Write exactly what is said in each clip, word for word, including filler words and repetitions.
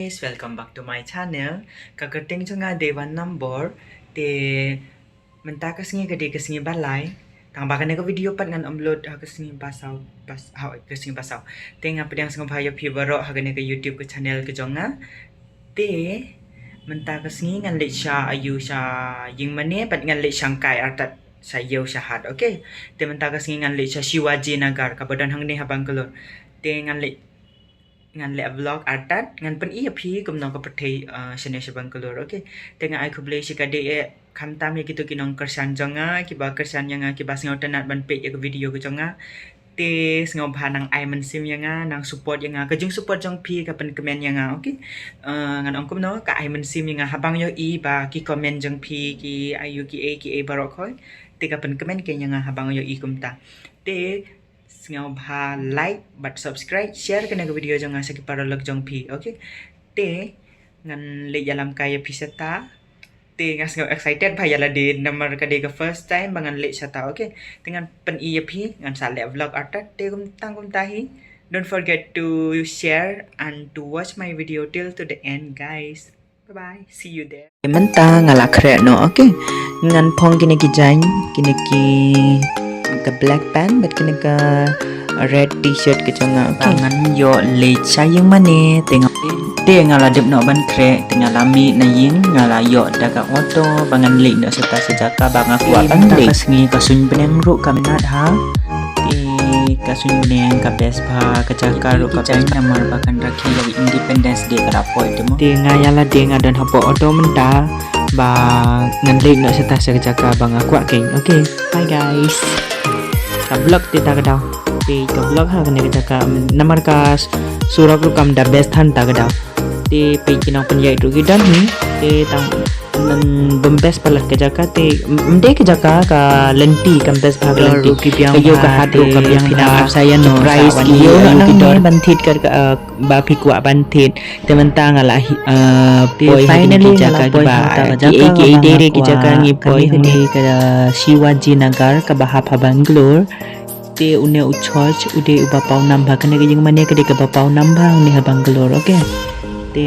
Guys, welcome back to my channel. Ka kyrteng jong nga dei Wan Nambor. Te mynta ka sngi ka dei ka sngi ba lai. Tang ba kane ka video pat ngan upload ha ka sngi ba saw, bas, ha ka sngi ba saw. Te nga pdiang sngewbha ïa phi baroh ha kane ka YouTube ka channel ka jong nga. Te mynta ka sngi ngan leit sha aiu sha ïing mane bad ngan leit shangkai artat sha ïew sha hat, okay. Te mynta ka sngi ngan leit sha Shivaji Nagar kaba don hangne ha Bangalore. Te ngan leit ngan leh vlog artat ngan pyni ïa phi kumno ka pyrthei, ah, shane sha Bangalore, okay. Te nga ai khublei shikatdei eh khamtam ïa kito ki nongkyrshan jong nga kiba kyrshan ïa nga kiba sngewtynnat ban peit ïa ka video ka jong nga. Te sngewbha nang ai mynsiem ïa nga, nang support ïa nga, ka jingsupport jong phi ka pynkmen ïa nga, okay. Ah, ngan ong kumno ka ai mynsiem ïa nga haba nga ïohi ba ki comment jong phi ki aiu ki ei ki ei baroh khoi. Te ka pynkmen ïa nga haba nga ïohi kumta. Te sngewbha like bad subscribe, share kane ka video jong nga sha ki paralok jong phi, okay. Te ngan leit ïalam kai ïa phi shata. Te nga sngew excited bha ïa lade namar ka dei ka first time ba ngan leit shata, okay. Te ngan pyni ïa phi, ngan sa leh vlog artat. Te kum tang kumta hi. Don't forget to share and to watch my video till to the end, guys. Bye bye. See you there. Mynta nga la khreh noh, okay. Ngan phong kine ki jaiñ, kine ki ka black pant bad kine ka red t-shirt ka jong nga, okay. Ngan ïoh leit sha ïing mane, te nga, te nga la dep noh ban khreh, te nga la mih na ïing, nga la ïoh da ka auto ba ngan leit noh shata sha jaka ba nga kwah ban leit. Ka sngi ka suiñ bneng ruh kam nat ha. Te ka suiñ bneng ka best bha, ka jaka ruh ka best namar ba kan rakhe ïa Independence Day ka la poi te mo. Te nga ïa lade nga don hapoh auto mynta ba ngan leit noh shata sha ka jaka ba nga kwah keiñ. Okay, bye guys. Ka vlog te ta ka daw. Te ka vlog ha kane ka jaka namar ka surok ruh kam da best than ta ka daw. Te peit ki nongpynïaid ruh ki don hi. Te tang Ngan bym best palat ka jaka te, ym dei ka jaka, ka lynti kam best bha ka lynti. Ka ïew ka hat ruh ka biang bha. Ki price ki ïew nang ban thied ka, ka, ba phi kwah ban thied. Te mynta nga la hi, eh, poi ha kine ki jaka kiba ki ei ki ei dei re ki jaka ngi poi hangne ka Shivaji Nagar kaba hap ha Bangalore. Te une u church u dei uba paw nam bha, kane ka ïing mane ka dei kaba paw nam bha hangne ha Bangalore, okay. Te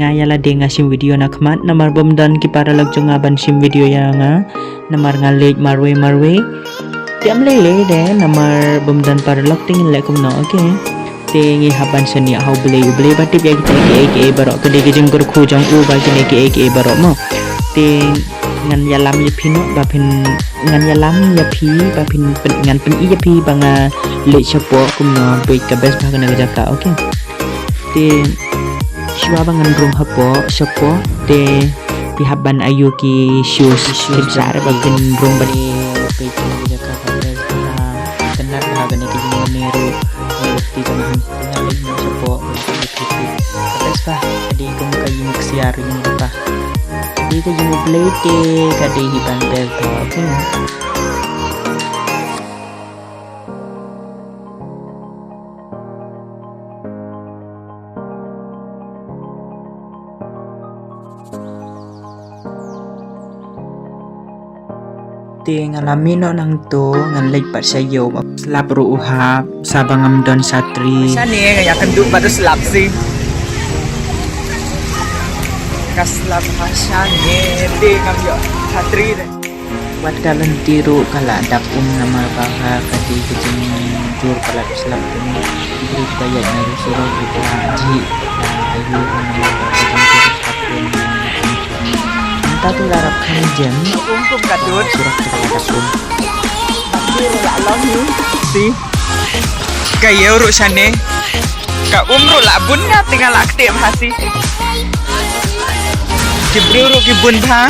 nga ïa lade nga shim video na khmat namar bym don ki paralok jong nga ban shim video ïa nga namar nga leit marwei marwei. Te ym lei lei de namar bym don paralok te ngin leh kumno, okay. Te ngi hap ban shaniah ha U Blei, U Blei ba tip ïa kita kiei kiei baroh, ka dei ka jingkyrkhu jong u ba kine kiei kiei baroh mo. Te ngan ïalam ïa phi noh ba phin, ngan ïalam ïa phi ba phin, pyn-, ngan pyni ïa phi ba nga leit shapoh kumno, bad ka best bha kane ka jaka, okay. Te shuwa ba ngan rung hapoh shapoh te phi hap ban aiu ki shoes, ki shoes phin sah re ba phin rung ban. Te peit kane ka jaka ka best bha, ka nat bha kane ka jingmane ruh. Te jong hang te nga leit noh shapoh ban peit ki shoes. Ka best bha, ka dei kum ka ïing ksiar ïing ruh bha. Ka dei ka ïing U Blei te ka dei hi ban best bha, okay. Te nga la mih noh nangto, ngan leit pat sha ïew. Slap ruh u hap, sa ba ngam don satri. Shane nga ïakynduh bad u slap si. Ka slap ha shane, te ngam ïoh satri de. Wat ka lynti ruh ka la dap um namar ba ka dei ka jingjur palat slap te. Ki briew kiba ïaid na surok ruh ki la jih, la aiu namar ba ka jingjur slap te. Mynta te la rap khan jem. Um kum ka dud. Surok te ka la dap um. Bad te la long hi. Si. Ka ïew ruh shane. Ka um ruh la bun na, te nga la ktieh bha si. Ki briew ruh ki bun bha.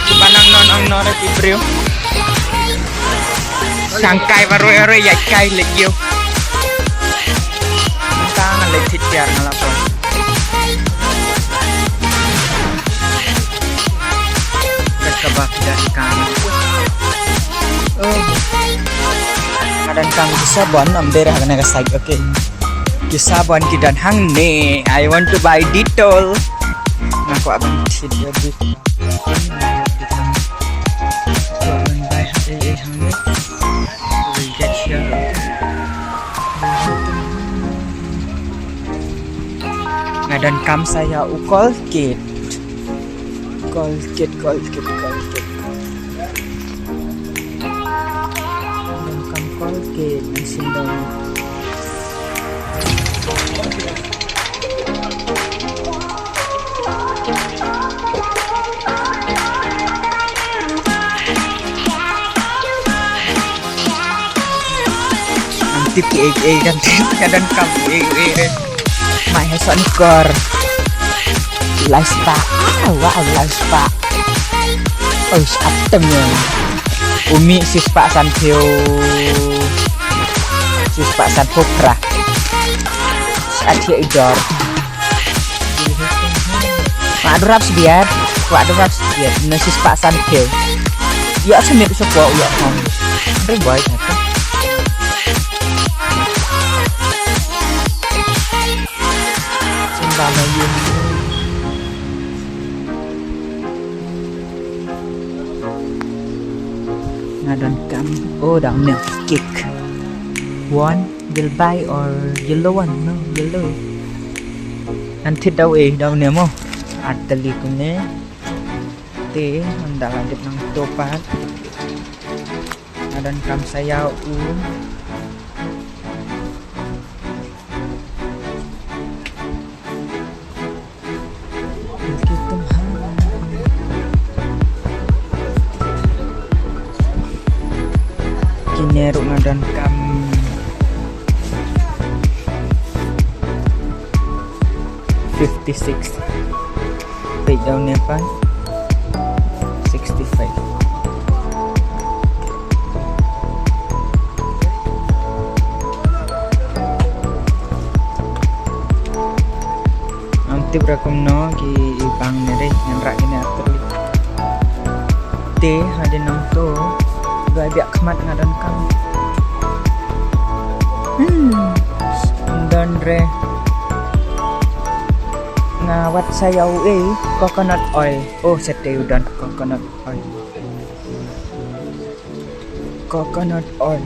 Kiba nang non ong nor ki briew. Shang kai ba roi roi ïa kai leit ïew. Mynta nga leit thied tiar nga la poi. Ka kaba phi donkam. Oh. Nga donkam ki sabon, ym dei re ha kane ka side, okay. Ki sabon ki don hangne. I want to buy Dettol. Nga kwah ban thied ïa Dettol. Kwah ban buy ha ei ei hangne. We'll get here, okay. Nga donkam sa ïa u Colgate. Colgate, Colgate, Colgate. Nga donkam Colgate, nga sngewdon. Ngam tip kiei kiei, ngam tip, nga donkam kiei kiei re. Mai ha Sonicare. Lai spah. Ah, wow, lai spah. Oh, shaptem ïa. U mih shispah sanphew. Shispah sanphew phra. Sat ïa i dor. Wa du rap sbiat, wa du rap sbiat, na shispah sanphew. Ïa smiet sha ko, ïa ko. Re boy kata. Sumba ma ïa. Nga donkam, oh, dang ne cake. One, will buy or yellow one, no, yellow. Ngan thied da u ei, da une mo. Ar tylli kumne. Te ngan da la dep nangto pat. Nga donkam sa ïa u. Kine ruh nga donkam fifty-six. Peit da une pat. Sixty-five. Ngam tip re kumno ki i bang ne re, ngan rah kine artylli. Te hadien nangto, duwai biang khmat nga donkam. Hmm. Don re. Nga wat sa ïa u ei, coconut oil. Oh, shatei u don coconut oil. Coconut oil.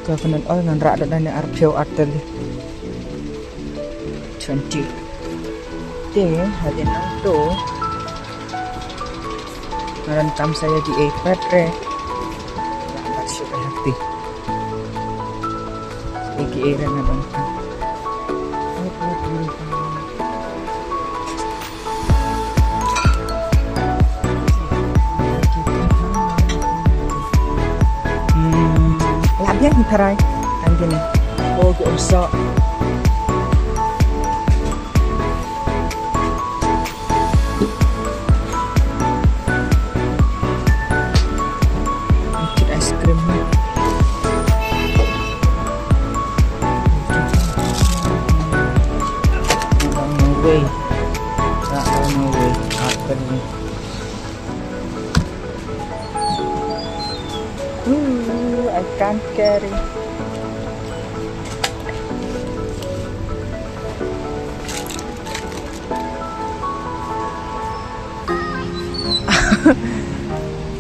Coconut oil ngan rah da une arphew artylli. Twenty. Te hadien nangto nga donkam sa ïa ki ei pat re. Nga shu ka hati. Ïa ki ei re nga donkam. Hmm, lah biang hi tharai. Kan kine. Oh, ki umsoh. Kit ice cream. No way. No way. Apa ni? Ooh, I can't carry.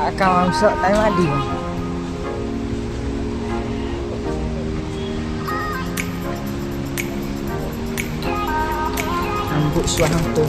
Aka mam sok tai madi. Ambuk suah hangto.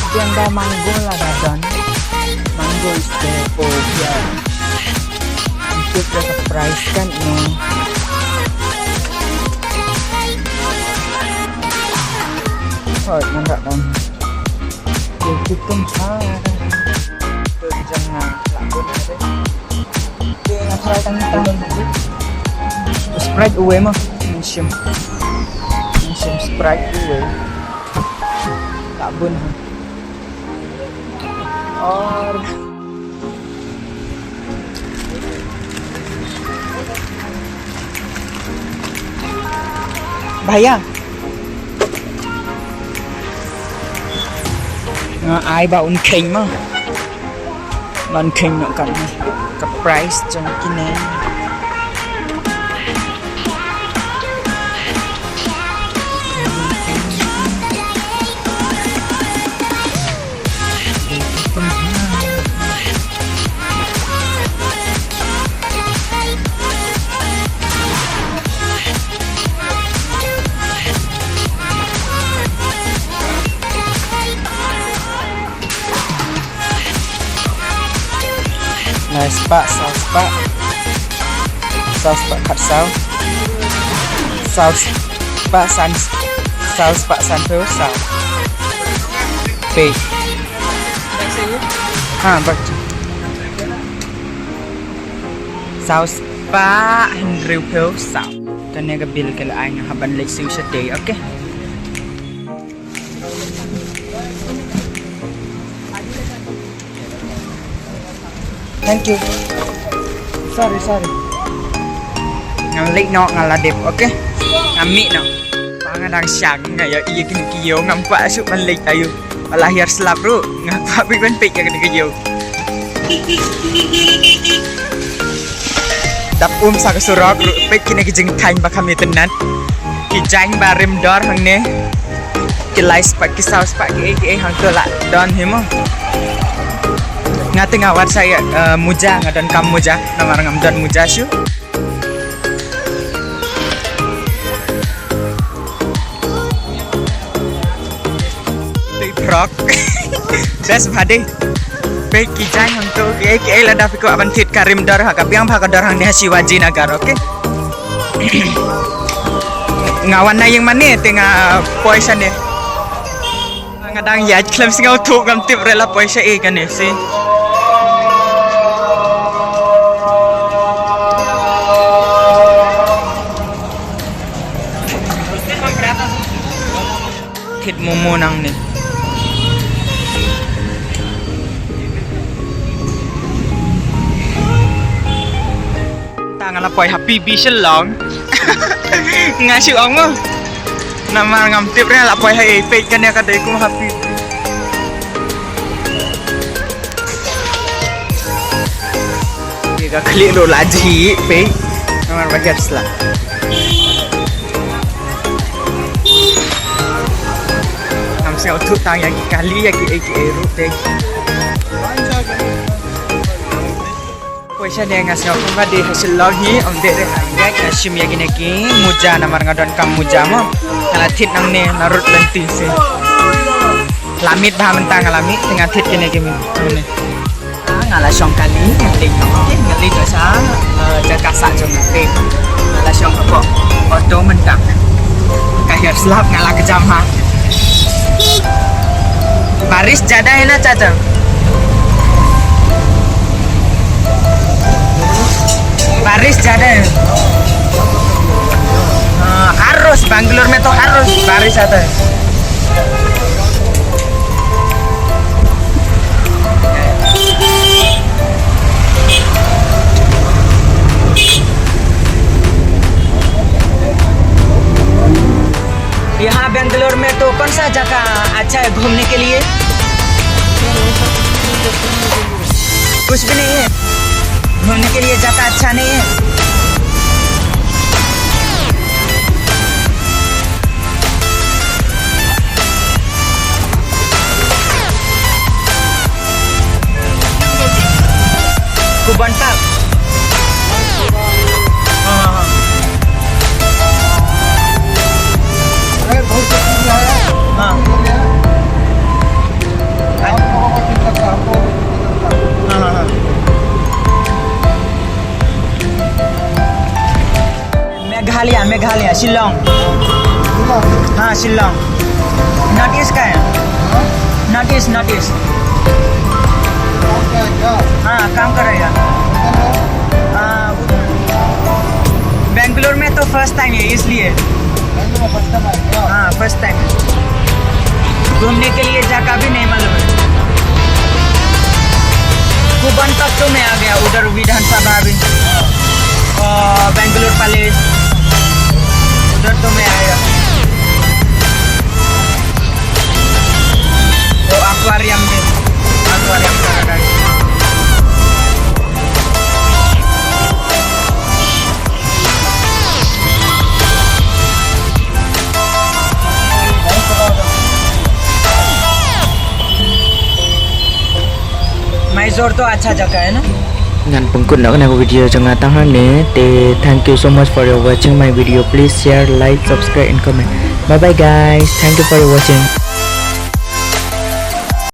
Biang da mango la da don. Mango is there. Oh, yeah. Untuk the price kan ni. Oh, ngan rah don. Ïa ki kum ha. Ïa ki jong nga la bun ha de. Ïa nga tharai tang tang. Sprite uwei mo. Ngin shim. Ngin shim Sprite uwei. La bun ha. Or Ba ïa. Nga ai ba un kheiñ ma. Ban kheiñ noh katne ka price jong kine. Lai spah, saw spah. Saw spah khatsaw. Saw spah san, saw spah sanphew saw. Peit. Ha, bak. Saw spah hynriewphew saw. Kane ka bill ka la ai nga hap ban leit siew shatei, okay? Thank you. Sorry, sorry. Ngan leit noh, nga la dep, okay? Nga mih noh. Ba nga dang shang, nga ïohi ïa kine ki ïew, ngam kwah shuh ban leit aïu. Ba la hiar slap ruh, nga kwah beit ban peit ïa kine ki ïew. Dap um sa ka surok ruh, peit kine ki jingthaiñ ba kham ïatynnat. Ki jaiñ ba rim dor hangne. Ki lai spah, ki saw spah, kiei kiei hangto la don hi mo. Nga te nga wad sa ïa, eh, muja, nga donkam muja, namar ngam don muja shuh. Tei frog. Best bha dei. Peit ki jaiñ hangto, kiei kiei, lada phi kwah ban thied ka rim dor ha ka biang bha ka dor hangne ha Shivaji Nagar, okay? Nga wan na ïing mane te nga poi shane. Nga dang ïaid khlem sngewthuh, ngam tip re la poi shaei kane, shi. Thied momo nangne. Te nga la poi ha P B Shillong. Nga shu ong mo. Namar ngam tip re la poi ha ei, peit kane ka dei kum ha P B. Ïa ka khlieh ruh la jhieh, peit. Namar ba hiar slap. Ngam sngewthuh tang ïa ki kali, ïa kiei kiei ruh te. Poi shane, nga sngewthuh ba dei ha Shillong hi, ym dei re ha India. Nga shim ïa kine ki muja namar nga donkam muja mo. Nga la thied nangne narud lynti shi. La miet bha mynta, nga la miet, te nga thied kine ki miet nangne. Ah, nga la shong kali, nga leit, nga leit sha, eh, jaka sah jong nga te. Nga la shong hapoh auto mynta. Ka hiar slap, nga la kjam ha. बारिश ज्यादा है ना चाचा? बारिश ज्यादा है। हाँ, हर रोज, बेंगलोर में तो हर रोज बारिश आता है। यहाँ बेंगलोर में तो कौन सा जगह अच्छा है घूमने के लिए? कुछ भी नहीं है, घूमने के लिए जगह अच्छा नहीं है। Kubon Park. हाँ, हाँ, हाँ। हाँ। हाँ, हाँ, हाँ। मेघालय, मेघालय, शिलोंग। हाँ, शिलोंग। नॉर्थ ईस्ट का है। नॉर्थ ईस्ट, नॉर्थ ईस्ट। हाँ, काम कर रहे हैं। हाँ, बेंगलोर में तो फर्स्ट टाइम है, इसलिए। हाँ, फर्स्ट टाइम। घूमने के लिए जगह भी नहीं मालूम है। कुबन तक तो मैं आ गया, उधर विधानसभा भी। और बेंगलोर पैलेस, उधर तो मैं आया। इंदौर तो अच्छा जगह है ना। Ngan pynkut noh kane ka video jong nga tang hangne te. Thank you so much for your watching my video. Please share, like, subscribe and comment. Bye bye guys. Thank you for your watching.